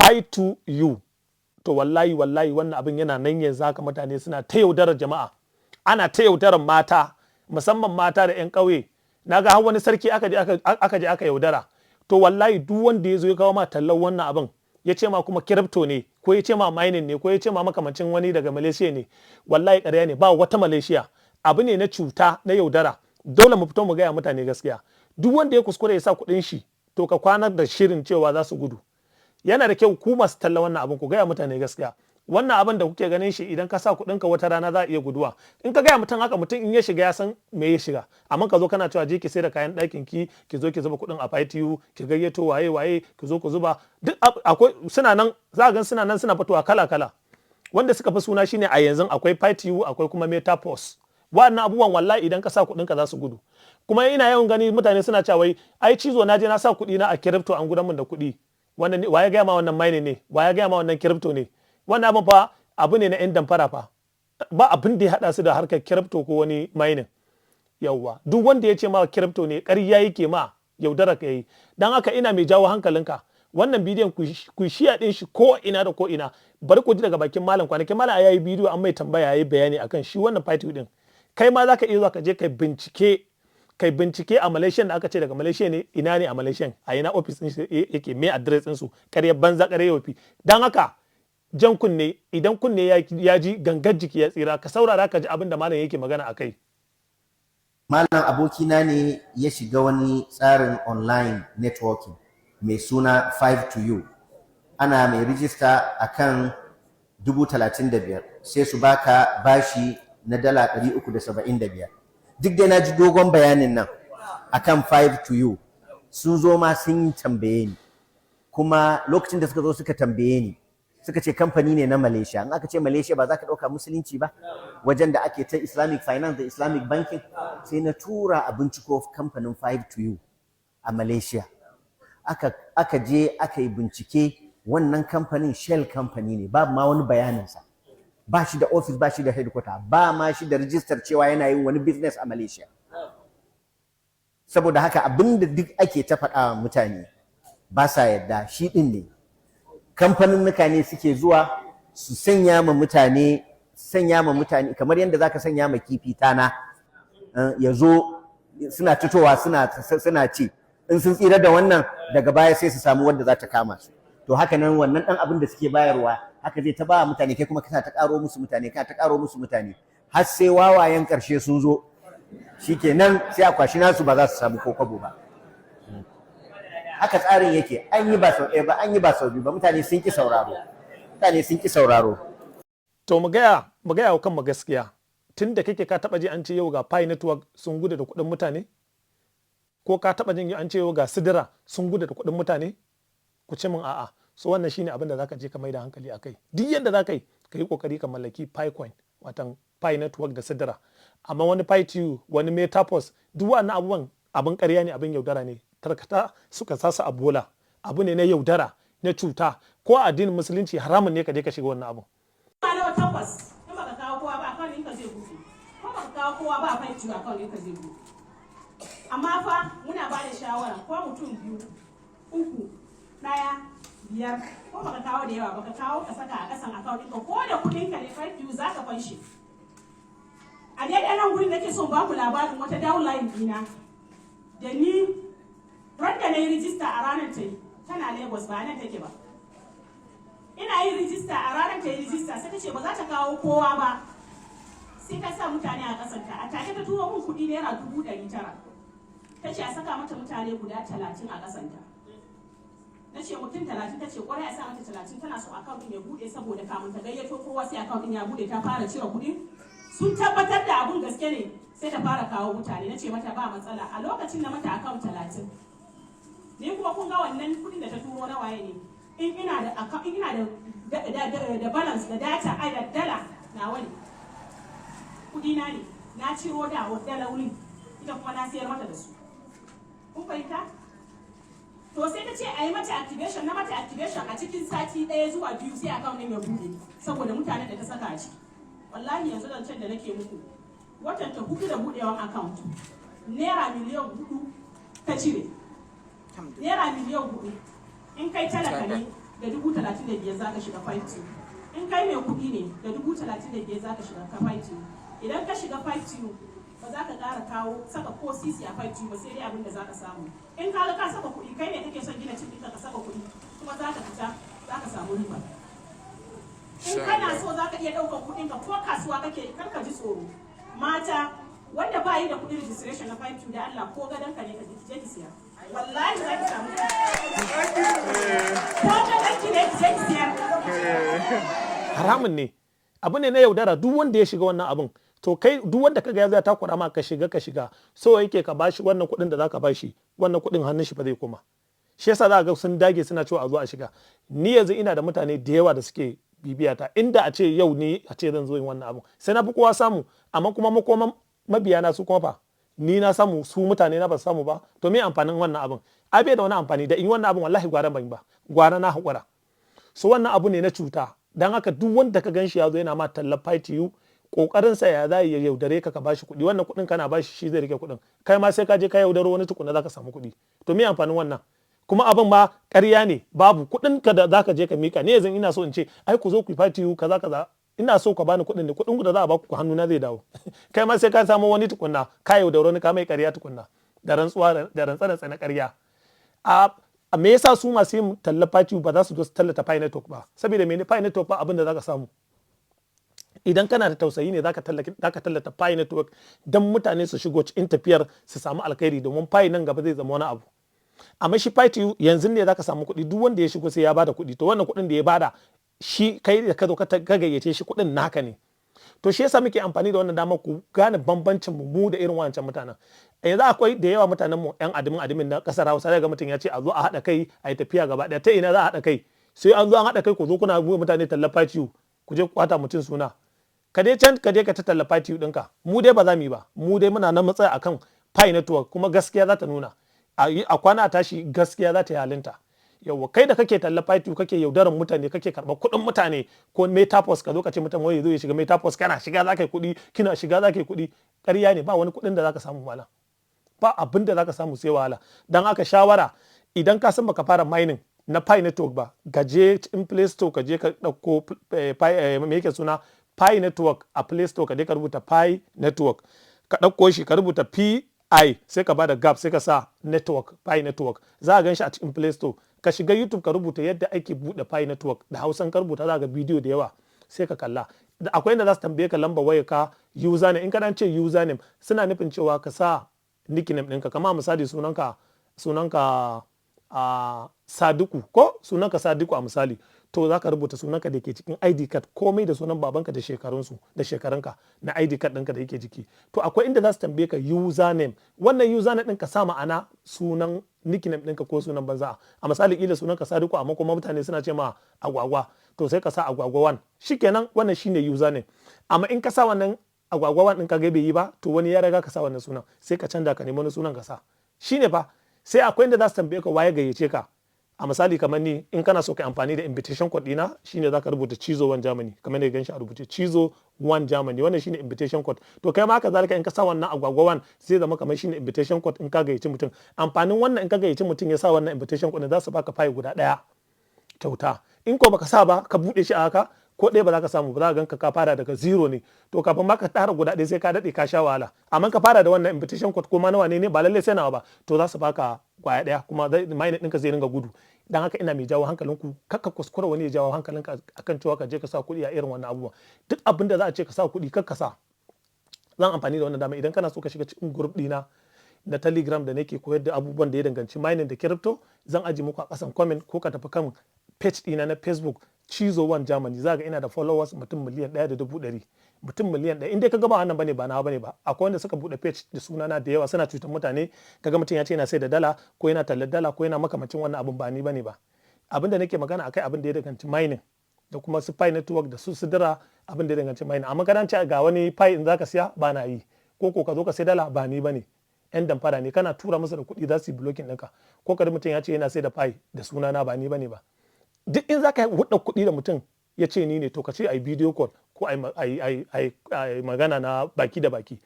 Pi2U. To wallahi wallahi, wannan abin yana nan yanzu haka, mutane suna ta yaudarar jama'a, ana ta yaudarar mata, musamman mata da 'yan ƙauye. Na ga har wani sarki aka je aka yaudara. To wallahi, duk wanda ya zo ya kawo ma tallan wannan abin, ya ce ma kuma crypto ne, ko ya ce ma mining ne, ko ya ce ma makamancin wani daga Malaysia ne, wallahi ƙarya ne. Ba wata Malaysia. Abu ne na cuta, na yaudara. Dole mu fito mu gaya mutane gaskiya. Duk wanda ya kuskure ya sa kuɗin shi, to ka kwana da shirin cewa za su gudu. Yana da kyau ku masu talla wannan abin ku gaya mutane gaskiya. Wannan abin da kuke ganin shi, idan ka sa kuɗinka, wata rana za a iya guduwa. In ka gaya mutum haka, mutum in ya shiga ya san me ya shiga. Amma ka zo kana cewa je ki sai da kayan ɗakin ki, ki zo ki zuba kuɗin a Pi2U, ki gayyato waye waye, ki zo ku zuba, duk akwai suna nan, za ga suna nan suna fitowa kala kala. Wanda suka fi suna shine a yanzu akwai Pi2U, akwai kuma Metapos. Wannan abubuwan, wallahi idan ka sa kuɗinka za su gudu. Kuma ina yawan gani mutane suna cewa wai ai cizo, na je na sa kuɗi na a crypto, an gudan mun da kuɗi. Wannan wa ya gaya ma wannan mining ne? Wa ya gaya ma wannan crypto ne? Wannan abin fa abu ne na yan damfara fa, ba abin da ya hada su da harkar crypto ko wani mining. Yawwa, duk wanda ya ce ma crypto ne, ƙarya yake ma, yaudara ka yi. Dan haka ina mai jawo hankalinka, wannan bidiyon ku share din shi ko ina da ko ina. Bari ku ji daga bakin malam. Kwanakin malam ya yi bidiyo, an mai tambaya, yayi bayani akan shi wannan Pi2 din. Kai ma zaka iya zuwa ka je kai bincike a Malaysia da aka ce daga Malaysia ne. Ina ne a Malaysia? A ina office din yake? Me address din su? Ƙarya banza, ƙarya wofi. Dan haka jan kunne, idan kunne ya ji, gangar jiki ya tsira. Ka saurara ka ji abin da malam yake magana akai. Malam, abokina ne ya shiga wani tsarin online networking mai suna 5 to you. Ana mai rijista a kan 35,000, sai su baka bashi na dala 375. Duk dai na ji dogon bayanin nan akan 5 to you. Sun zo ma sun tambaye ni. Kuma lokacin da suka zo suka tambaye ni, suka ce kamfani ne na Malaysia. In aka ce Malaysia, ba za ka ɗauka musulunci ba, wajen da ake ta Islamic finance da Islamic banking. Sai na tura a binciko kamfanin 5 to you a Malaysia. Aka je aka yi bincike, wannan kamfanin shell company ne, babu ma wani bayaninsa, ba shi da office, ba shi da headquarter, ba ma shi da rijistar cewa yana yin wani business a Malaysia. Saboda haka abinda duk ake ta faɗa mutane ba sa yadda, shi ɗin ne. Kamfaninnika ne suke zuwa su sanya ma mutane kamar yadda zaka sanya ma kifi tana, ya zo suna fitowa suna ci. In sun tsira da wannan, daga baya sai su samu wanda za ta kama su. To haka nan wannan ɗan abin da suke bayarwa, haka zai ta ba mutane. Kai kuma kana ta ƙaro musu mutane, kana ta ƙaro musu mutane, har sai wawayen ƙarshe sun zo, shikenan sai a kwashi nasu, ba za su samu ko kwabo ba. Haka tsarin yake. An yi ba sau ɗaya ba, an yi ba sau biyu ba, mutane sun ƙi sauraro, mutane sun ƙi sauraro. To mu gaya wa kanmu gaskiya. Tun da kake, ka taba ji an ce yau ga Pi Network sun gudu da kuɗin mutane? Ko ka taba jin an ce yau ga Sidra sun gudu da kuɗin mutane? Ku ce min a'a. So wannan shine abin da zaka je ka mai da hankali akai. Duk yanda zaka yi, ka yi kokari ka mallaki Pi coin, watan Pi Network da Sidra. Amma wani Pi2, wani Metapos, duk wannan abubuwan abin ƙarya ne, abin yaudara ne. Tarkata suka sasa a bola. Abu ne na yaudara, na cuta. Ko a addinin musulunci haramun ne ka je ka shiga wannan abun. Nawa takwas, in baka kawo kowa ba, account ɗinka zai buɗe. Ko baka kawo kowa ba a Pi2, account ɗinka zai buɗe. Amma fa muna ba da shawara, ko mutum biyu, uku, ɗaya, biyar, ko baka kawo da yawa baka kawo, ka saka a ƙasan account ɗinka, ko da kuɗinka ne, Pi2 za ka fanshe. A daidai nan gurin nake son baku labarin wata downline ɗina da ni ran da na yi rijista, a ranar ta yi. Tana Lagos, ba nan take ba. Ina yin rijista, a ranar ta yi rijista, sai ta ce ba za ta kawo kowa ba, sai ta sa mutane a kasanta. A take ta turo min kuɗi naira 900,000, ta ce a saka mata mutane guda 30 a kasanta. Na ce mutum 30? Ta ce kwarai, a sa mata 30, tana so account ɗin ya buɗe, saboda kamun ta gayyato kowa sai account ɗin ya buɗe, ta fara cire kuɗi, sun tabbatar da abun gaske ne, sai ta fara kawo mutane. Na ce mata ba matsala. A lokacin na mata account 30. Ni kuma kun ga wannan kuɗin da ta turo na waye ne? In ina da account, in ina da balance da data, ai da dala nawa ne, kuɗi na ne. Na ciro da dalolin, ita kuma na sayar mata da su. Kun fahimta? To sai ta ce a yi mata activation. Na mata activation, a cikin sati ɗaya zuwa 2 sai account ɗin ya buɗe, saboda mutanen da ta saka a ciki. Wallahi yanzu zancen da nake muku, watan ta 4 da buɗewan account, naira miliyan 4 ta cire. Naira miliyan 4, in kai talaka ne, Da 35,000 za ka shiga 5 In kai mai kuɗi ne, da 35,000 za ka shiga 5. Idan ka shiga 5, ba za ka ƙara kawo saka ko sisi a 5 ba, sai dai abin da za ka samu. In ka ga ka saka kuɗi, kai ne kake son gina cikin ka saka kuɗi, kuma za ka fita za ka samu riba. In kana so, za ka iya ɗaukar kuɗin ka ko kasuwa kake, kar ka ji tsoro. Mata wanda ba yi da kuɗin registration na 5, da Allah ko gadon ka ne ka je ki siya, wallahi za ki samu. Ko gadon ki ne, ki je ki siyar. Haramun ne, abu ne na yaudara. Duk wanda ya shiga wannan abun, to kai duk wanda kaga ya zo ya takura ma ka shiga, ka shiga, so yake ka bashi wannan kuɗin da zaka bashi, wannan kuɗin hannun shi ba zai koma. Shi yasa za ga sun dage suna cewa a zo a shiga. Ni yanzu ina da mutane da yawa da suke bibiya ta. Inda a ce yau ni a ce zan zo yin wannan abu, sai na fi kowa samu. Amma kuma makoman mabiyana su kuma fa? Ni na samu, su mutane na ba su samu ba. To me amfanin wannan abun? Ai bai da wani amfani. Da in yi wannan abun, wallahi gwara ban ba, gwara na haƙura. So wannan abu ne na cuta. Dan haka duk wanda ka gan shi ya zo yana ma tallar 5 kokarin sa ya za ya yaudare ka, ka bashi kuɗi. Wannan kuɗin kana bashi, shi zai rike kuɗin. Kai ma sai ka je ka yaudaro wani tukuna zaka samu kuɗi. To me amfanin wannan? Kuma abin ma ƙarya ne, babu kuɗin ka da zaka je ka mika ne. Yanzu ina so in ce ai ku zo ku yi 5 kaza kaza, ina so ka bani kuɗin ne, kuɗin ku da za a baku hannu na zai dawo. Kai ma sai ka samu wani tukunna, ka yaudaro wani, ka mai ƙarya tukunna, da rantsuwa da rantsa na ƙarya. A me yasa su masu yin talla Pi ba za su zo su tallata Pi Network ba? Saboda mene? Pi Network ba abin da zaka samu. Idan kana da tausayi ne zaka tallata Pi Network don mutane su shigo cikin tafiyar su samu alkhairi, domin Pi nan gaba zai zama wani abu. Amma shi Pi yanzu ne zaka samu kuɗi, duk wanda ya shigo sai ya bada kuɗi. To wannan kuɗin da ya bada shi, kai da ka zo ka gayyace shi, kuɗin naka ne. To shi yasa muke amfani da wannan damar ku gane bambancin mu da irin wancan mutanen. Yanzu akwai da yawa mutanen mu yan admin admin na kasar Hausa, daga mutum ya ce a zo a haɗa kai a yi tafiya gaba ɗaya. Ta ina za a haɗa kai? Sai an zo an haɗa kai, ku zo kuna buɗe mutane talla ciwo, ku je ku kwata mutum suna. Ka dai can ka je ka ta talla ciwo ɗinka, mu dai ba za mu yi ba. Mu dai muna nan matsaya akan Pi Network, kuma gaskiya za ta nuna. A kwana a tashi gaskiya za ta yi halinta. Yauwa, kai da kake talla Pi, kake yaudaran mutane, kake karɓar kuɗin mutane, ko Metapost, ka zo ka ce mutum wai zo ya shiga Metapost, kana shiga za ka yi kuɗi, kina shiga za ka yi kuɗi. Ƙarya ne, ba wani kuɗin da za ka samu malam, ba abin da za ka samu sai wahala. Dan haka shawara, idan ka san baka fara mining na Pi Network ba, ka je in Play Store, ka je ka ɗauko me yake suna Pi Network a Play Store. Ka je ka rubuta Pi Network, ka ɗauko shi, ka rubuta PI, sai ka bada gap, sai ka sa network, Pi Network. Za a gan shi a cikin Play Store. Ka shiga YouTube, ka rubuta yadda ake buɗe Pi Network da Hausan, ka rubuta za ga bidiyo da yawa, sai ka kalla. Akwai inda za su tambaye ka lamba waya ka, username. In ka dan ce username, suna nufin cewa ka sa nickname ɗinka. Kama misali sunanka a Sadiku, ko sunanka Sadiku a misali, to za ka rubuta sunanka da ke cikin ID card, komai da sunan babanka da shekarunsu da shekarunka na ID card ɗinka da yake jiki. To akwai inda za su tambaye ka username. Wannan username ɗin ka sa ma'ana sunan nickname ɗinka ko sunan banza. A misali kila sunanka Sadiku, amma kuma mutane suna ce ma Agwagwa, to sai ka sa Agwagwa 1. Shikenan, wannan shine username. Amma in ka sa wannan Agwagwa 1 ɗin ka ga bai yi ba, to wani ya riga ka sa wannan sunan, sai ka canza, ka nemi wani sunan ka sa. Shine fa. Sai akwai inda za su tambaye ka waye gayyace ka. A misali kamar ni, in kana so ka amfani da invitation code ɗina, shine zaka rubuta Chizo 1 Germany, kamar da ganshi a rubuce, Chizo 1 Germany. Wannan shine invitation code. To kai ma haka zalika, in ka sa wannan Agwagwa 1, zai zama kamar shine invitation code in ka gayyaci mutum. Amfanin wannan, in ka gayyaci mutum ya sa wannan invitation code, za su baka Pi guda ɗaya kyauta. In ko baka sa ba, ka buɗe shi a haka, ko ɗaya ba za ka samu ba. Za ka ganka ka fara daga zero ne. To kafin ma ka tara guda ɗaya, sai ka daɗe, ka sha wahala. Amma ka fara da wannan invitation code, ko ma nawa ne, ba lallai sai nawa ba, to za su baka kwaya ɗaya, kuma mining ɗinka zai ringa gudu. Dan haka ina mai jawo hankalinku, kakka kuskura wani ya jawo hankalinka akan cewa ka je ka sa kuɗi a irin wannan abubuwan. Duk abin da za a ce ka sa kuɗi, kar ka sa. Zan amfani da wannan dama, idan kana so ka shiga cikin group ɗina na Telegram da nake koyar da abubuwan da ya danganci mining da crypto, zan aji muku a ƙasan comment, ko ka tafi kan page ɗina na Facebook, Chizo One Germany. Za ga ina da followers mutum 1,100,000, mutum 1,000,000. In dai ka ga ba wannan bane, ba nawa bane ba. Akwai wanda suka bude page da sunana da yawa, suna cutar mutane. Kaga mutum ya ce yana sai da dala, ko yana tallar dala, ko yana makamancin wannan abun, ba ni bane ba. Abin da nake magana akai, abin da ya danganci mining da kuma su Pi Network da su Sidra, abin da ya danganci mining. Amma kana ce ga wani Pi in zaka siya, ba na yi. Ko ka zo ka sai dala, ba ni bane. Yan damfara ne, kana tura musu da kuɗi za su yi blocking ɗinka. Ko kada mutum ya ce yana sai da Pi da sunana, ba ni bane ba. Duk in zaka hudda kuɗi da mutum ya ce ni ne, to ka ce a yi video call ko a yi magana na baki da baki.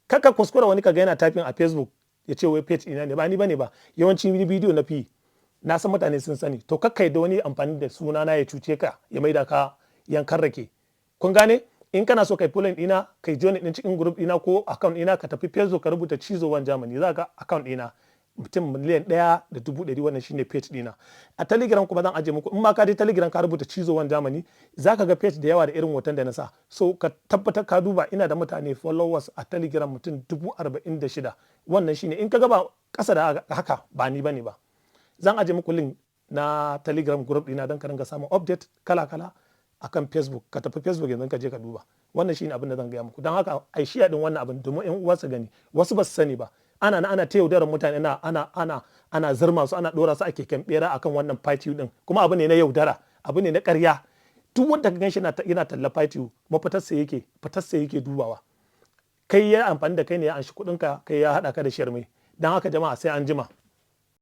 Kaka kuskura wani kaga yana typing a Facebook ya ce wai page ina ne, ba ni bane ba. Yawanci bidiyo na fi Na san mutane sun sani. To kakkai da wani amfani da suna na ya cuce ka, ya maida ka yankan rake. Kun gane? In kana so kai following dina, kai join din cikin group dina ko account dina, ka tafi Facebook ka rubuta Cizo One Germany, za ka account dina, mutum 1,100,000. Wannan shine page dina. A Telegram kuma zan aje muku. In ma ka je Telegram ka rubuta Cizo One Germany, za ka ga page da yawa da irin hoton da na sa. So ka tabbatar ka duba, ina da mutane followers a Telegram mutum 46,000. Wannan shine. In ka ga ba kasa da haka, ba ni bane ba. Zan aje muku link na Telegram group dina don ka ringa samun update kala kala akan Facebook. Ka tafi Facebook yanzu ka je ka duba. Wannan shine abin da zan gaya muku. Don haka ai share din wannan abin domin yan uwa su gani. Wasu ba su sani ba, ana ana ta yaudarar mutane, ana zirma su, ana dora su a keken bera akan wannan party din. Kuma abu ne na yaudara, abu ne na ƙarya. Duk wanda ka ganshi yana talla party, mafitarsa yake, fitarsa yake dubawa. Kai ya amfani da kai ne, ya anshi kuɗinka, kai ya haɗa ka da shirme. Don haka jama'a, sai an jima.